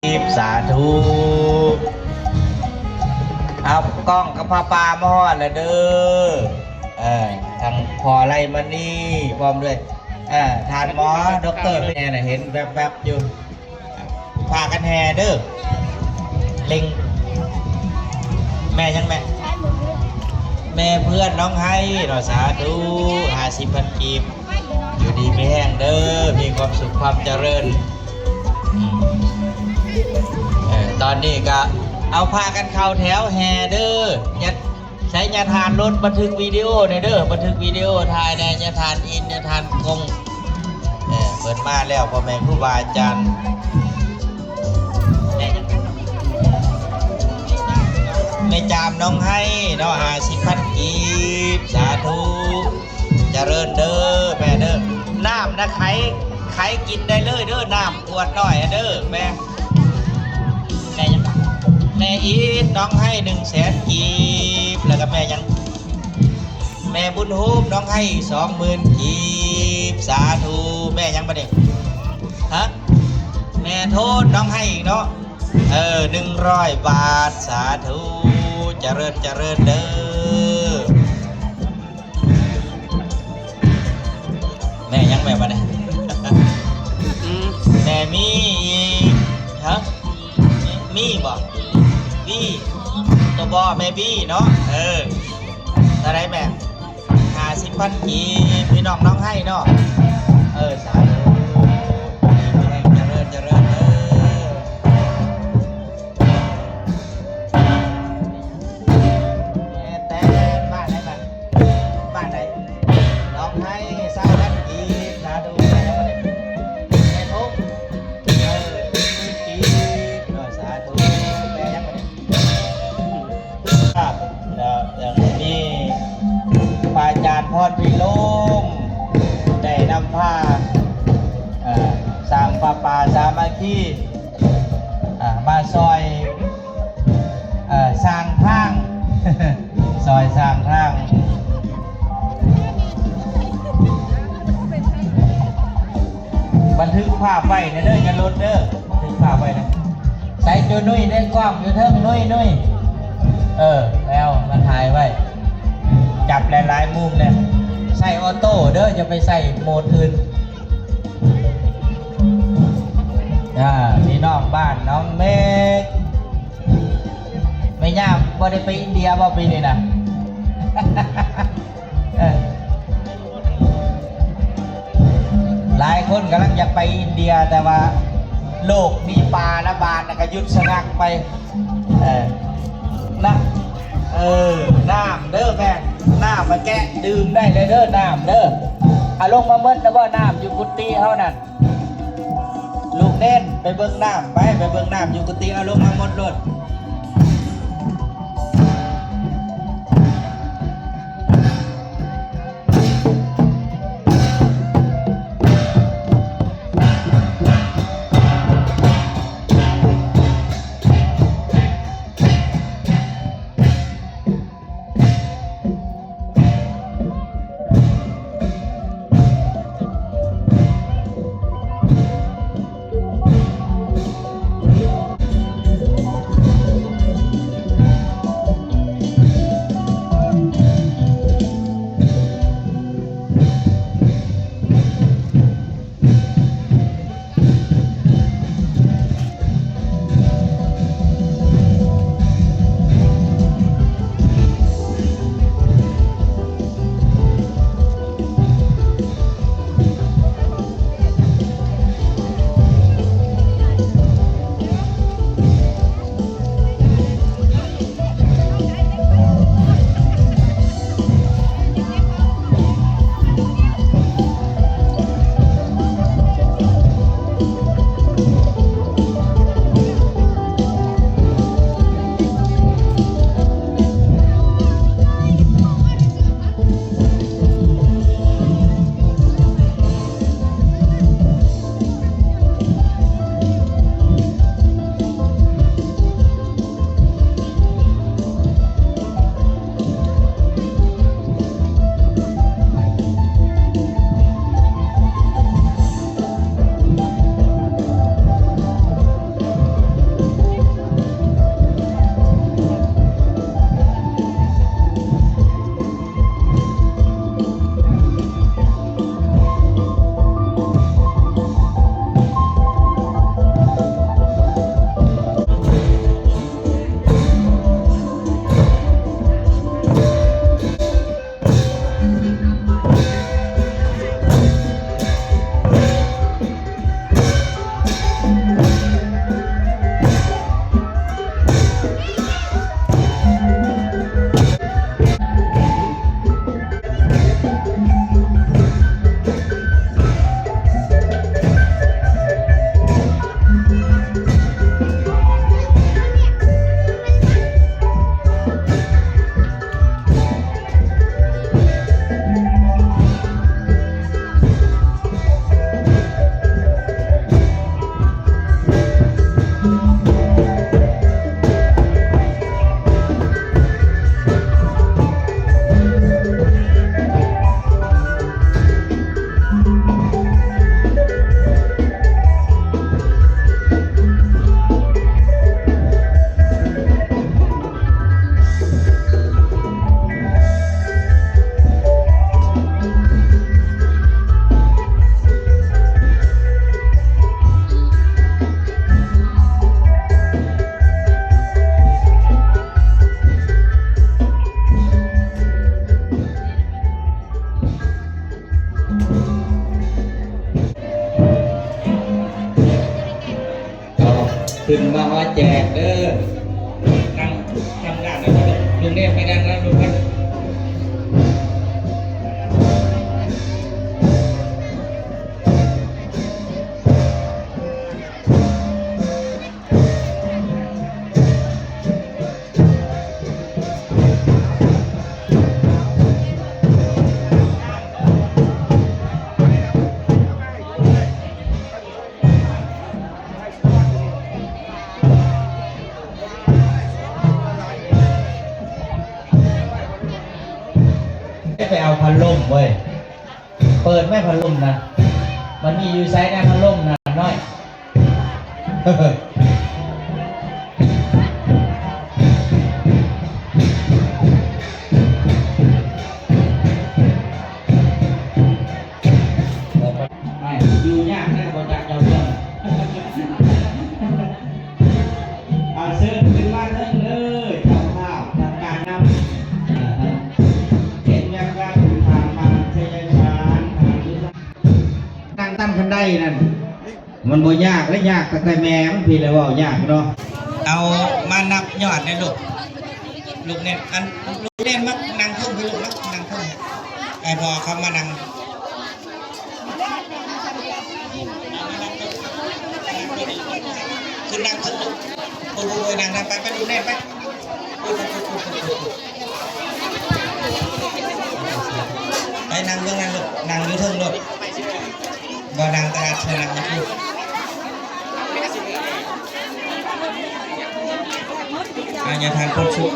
ບ ສາທຸ. ເອົາກ້ອງກັບຜ້າປ່າມາຮອດແລ້ວເດີ. ເອີ ທັງພໍ່ໄລມະນີ ພ້ອມດ້ວຍ ເອີ ທ່ານໝໍ ດັອກເຕີ ແມ່ນະ ເຫັນແວບໆຢູ່. ພາກັນແຫ່ເດີ ເລັ່ງ. ແມ່ຫຍັງແມ່? ແມ່ເພື່ອນນ້ອງໄຮເນາະ. ສາທຸ ຫ້າສິບພັນກີບ. ຢູ່ດີມີແຮງເດີ ມີຄວາມສຸກຄວາມຈະເລີນ. ເອີ ຕອນນີ້ກະເອົາພາກັນເຂົ້າແຖວແຫ່ເດີ. ຍັດ ໃຊ້ຍາທ່ານລົດບັນທຶກວິດີໂອແດ່ເດີ ບັນທຶກວິດີໂອ ຖ່າຍແດ່ຍາທ່ານອິນ ຍາທ່ານກົງ. ເອີ ເພິ່ນມາແລ້ວ ພໍ່ແມ່ຄູບາອາຈານ. ແມ່ຈາມນ້ອງໄຮເນາະ ຫ້າສິບພັນກີບ. ສາທຸ ຈະເລີນເດີແມ່ເດີ. ນ້ຳນະ ໄຂ ໄຂກິນໄດ້ເລີຍເດີ ນ້ຳຂວດນ້ອຍເດີແມ່. ແມ່ຫຍັງ? ແມ່ອິນນ້ອງໄຮ ໜຶ່ງແສນກີບ. ແລ້ວກໍແມ່ຫຍັງ? ແມ່ບຸນໂຮມນ້ອງໄຮ ສອງໝື່ນກີບ. ສາທຸ. ແມ່ຫຍັງບັດນີ້? ຮະ? ແມ່ໂທນນ້ອງໄຮອີກເນາະ. ເອີ ໜຶ່ງຮ້ອຍບາດ. ສາທຸ ຈະເລີນ ຈະເລີນເດີ. ແມ່ຫຍັງແມ່ບັດນີ້? ອືມ ແມ່ມີອີກ. ຮະ? ມີບໍ່? ບີ ຕົວບໍ່ ແມ່ບີເນາະ. ເອີ ເທົ່າໃດແມ່? ຫ້າສິບພັນກີບ ພີ່ນ້ອງນ້ອງໄຮເນາະ. ເອີ ສາທຸ ດີມີແຮງ ຈະເລີນ ຈະເລີນເດີ. ແຕ່ ແຕ່ ບ້ານໃດ ບ້ານ ບ້ານໃດ? ໜອງໄຮ ຊາວພັນກີບ. ສາທຸ. ແມ່ທຸກ ເອີ ກີບເນາະ. ສາທຸ. ແມ່ຫຍັງບັດນີ້? ເນາະ ຍັງມີພະອາຈານພອນພິລົມ ໄດ້ນຳພາ ເອີ ສ້າງຜ້າປ່າສາມັກຄີ ເອີ ມາຊ່ອຍ ເອີ ສ້າງທາງ ຊ່ອຍສ້າງທາງ. ບັນທຶກພາບໄວ້ແດ່ເດີ ຢ່າຫຼຸດເດີ ບັນທຶກພາບໄວ້ນະ. ໃສ່ໂຈນຸ້ຍໃນກ້ອງຢູ່ເທິງ ນຸ້ຍ ນຸ້ຍ. ເອີ ແລ້ວມັນຖ່າຍໄວ້ ຈັບຫຼາຍໆມຸມແດ່. ໃສ່ອໍໂຕ້ເດີ ຢ່າໄປໃສ່ໂໝດອື່ນ. ອ່າ ພີ່ນ້ອງບ້ານໜອງເມັກ ແມ່ຍ່າບໍ່ໄດ້ໄປອິນເດຍບໍ່ປີນີ້ນະ? ເອີ ຫຼາຍຄົນກຳລັງຢາກໄປອິນເດຍ ແຕ່ວ່າໂລກມີປາລະບາດ ແລ້ວກໍຢຸດຊະງັກໄປ. ເອີ ນະ ເອີ ນ້ຳເດີແມ່ ນ້ຳມາແກະດື່ມໄດ້ເລີຍເດີ ນ້ຳເດີ. ເອົາລົງມາໝົດແລ້ວບໍ່ ນ້ຳຢູ່ກຸຕິເຮົານັ້ນ? ລູກເນນ ໄປເບິ່ງນ້ຳ ໄປ ໄປເບິ່ງນ້ຳຢູ່ກຸຕິ ເອົາລົງມາໝົດໂລດ. ຂຶ້ນມາ ມາແຈກເດີ. ທາງ ທາງດ້ານນັ້ນ ລຸງເນມໄປດ້ານນັ້ນ ລຸງເນມ. ໄປເອົາພັດລົມເວີຍ. ເປີດແມ້ພັດລົມນະ. ມັນມີຢູ່ໃສນະ ພັດລົມນະນ້ອຍ? ຢູ່ຍາກແທ້ ບໍ່ຈັກເຈົ້າເລື່ອງ. ອາ ເຊີນຂຶ້ນມາເທິງເດີ ເຈົ້າພາບທາງການນຳ ເປັນແມ່ນການທາງມາໄທຍະສານ ນັ່ງຕາມຄັນໄດນັ້ນ ມັນບໍ່ຍາກເດ້ ຍາກຕັ້ງແຕ່ແມ່ມັນພີ້ແຫຼະ ເວົ້າຍາກເນາະ. ເອົາມານັບຍອດແດ່ລູກ. ລູກເນນ ອັນ ລູກເນນມານັ່ງເທິງພີ້ລູກ ມານັ່ງເທິງ ໃຫ້ພໍ່ເຂົາມານັ່ງ ຂຶ້ນນັ່ງເທິງລູກ. ໂອ້ຍ ໂອ້ຍ ໂອ້ຍ ນັ່ງ ນັ່ງ ໄປ ໄປ ລູກເນນ ໄປ ໄປ ນັ່ງເບິ່ງນັ້ນລູກ ນັ່ງຢູ່ເທິງໂລດ. ບໍ່ ນັ່ງຕະຫຼາດ ເຊີນນັ່ງຢູ່ພຸ້ນ. ອາ ຍາທານພົນສຸກ.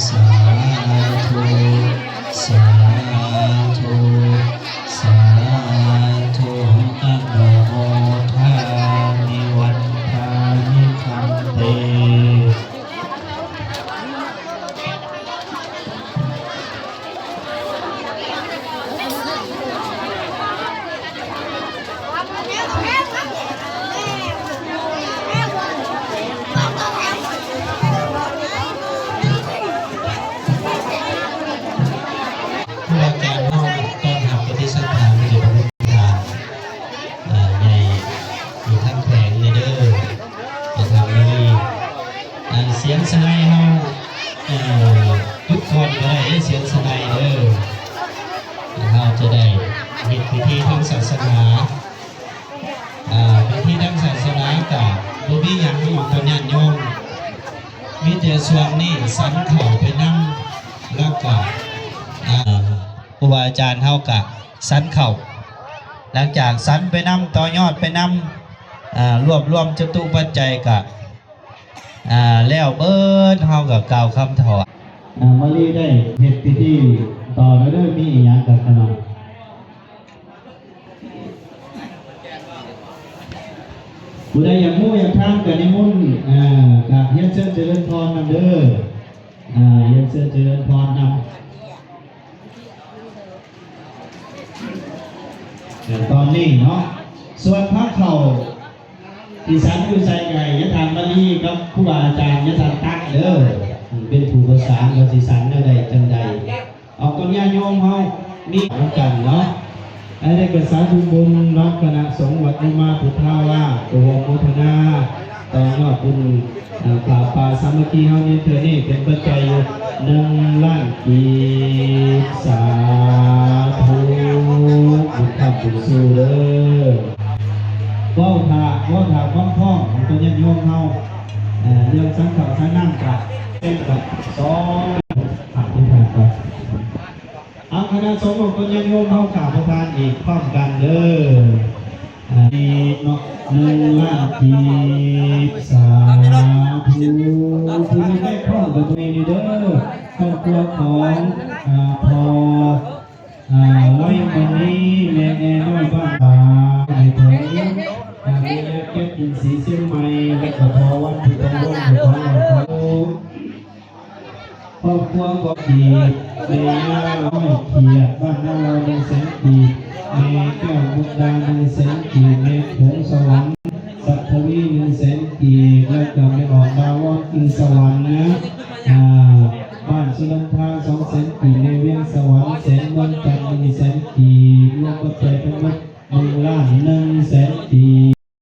ສາທຸ ສາທຸ ສາທຸ ອະນຸໂມທາມິ ວັນທາມິ ພັນເຕ. ຄູອາຈານເຮົາຕ້ອນຮັບປະຕິສັດຖານ ມີແຕ່ພະຄຸນທານ ເອີ ໃຫຍ່ຢູ່ທາງແຂວງນີ້ເດີ ປະທານມະລີ. ອັນສຽງສະໄນເຮົາ ເອີ ຢຸດກ່ອນກໍໄດ້ເດີ ສຽງສະໄນເດີ. ເຮົາຈະໄດ້ເຮັດພິທີທາງສາສະໜາ ເອີ ພິທີທາງສາສະໜາກະບໍ່ມີຫຍັງເນາະ ທ່ານຍາດໂຍມ ມີແຕ່ຊ່ວງນີ້ສັນເຂົ້າໄປນຳ ແລ້ວກະ ເອີ ຄູບາອາຈານເຮົາກະສັນເຂົ້າ ຫຼັງຈາກສັນໄປນຳ ຕໍ່ຍອດໄປນຳ ເອີ ລວບລວມຈະຕຸປັດໄຈກະ ອ່າ ແລ້ວເບີດ ເຮົາກໍກ່າວຄຳຖວາຍ. ອ່າ ມາລີໄດ້ເຮັດພິທີຕໍ່ແລ້ວເດີ ມີອີ່ຫຍັງກໍຂະໜອບ ຜູ້ໃດຢາກຮູ້ຢາກຖາມກໍນິມົນ ອ່າ ກໍຮຽນເຊີນຈະເລີນພອນນຳເດີ ອ່າ ຮຽນເຊີນຈະເລີນພອນນຳ. ເອີ ຕອນນີ້ເນາະ ສ່ວນທາງເຂົ້າ ຊິສັນຢູ່ໃສ ກໍໃຫ້ຍາທ່ານມະລີກັບຄູບາອາຈານ ຍາທ່ານຕັກເດີ ເປັນຜູ້ປະສານວ່າຊິສັນແນວໃດຈັ່ງໃດ. ເອົາ ກໍຍາດໂຍມເຮົາມີນຳກັນເນາະ. ອັນນີ້ກໍສາທຸບຸນເນາະ ຄະນະສົງວັດນິມາພຸດທາວາດ ກໍຮ່ວມໂມທະນາຕໍ່ຍອດບຸນ ອ່າ ຜ້າປ່າສາມັກຄີເຮົາໃນເທື່ອນີ້ເປັນປັດໄຈຢູ່ໜຶ່ງລ້ານກີບ. ສາທຸ ບຸນຄ້ຳບຸນຊູເດີ. ເວົ້າຖ້າ ເວົ້າຖ້າຄວາມພ້ອມຂອງຕົວຍາດໂຍມເຮົາ ເອີ ເລື່ອງສັງເຂົ້າສັງນ້ຳກະເປັນກັບສອງ ຖາມທີ່ທ່ານກ່ອນ. ເອົາ ຄະນະສົງຂອງຕົນຍາດໂຍມເຮົາຂ້າປະທານອີກພ້ອມກັນເດີ. ອັນນີ້ເນາະ ໜຶ່ງລ້ານກີບ. ສາທຸ ຜູ້ໃດໄດ້ພ້ອມກັບຕົວນີ້ເດີ ຄອບຄົວຂອງ ອ່າ ພໍ່ ອ່າ ໄລມະນີ ແມ່ນ້ອຍບ້ານ ສາ ຂອງກີບ ແມ່ຍານ້ອຍຂຽດ ບ້ານນາລາວ ໜຶ່ງແສນກີບ ແມ່ແກ້ວ ບຸດດາ ໜຶ່ງແສນກີບ ແມ່ໂຂງສະຫວັນ ສັດທະວີ ໜຶ່ງແສນກີບ ແລ້ວກໍແມ່ອອກດາວອນ ອີສະຫວັນນະ ອ່າ ບ້ານສຸນນະພາ ສອງແສນກີບ ແມ່ວຽງສະຫວັນ ແສນ ເມືອງຈັນ ໜຶ່ງແສນກີບ ລວມປັດໄຈທັງໝົດ ໜຶ່ງລ້ານໜຶ່ງແສນກີບ.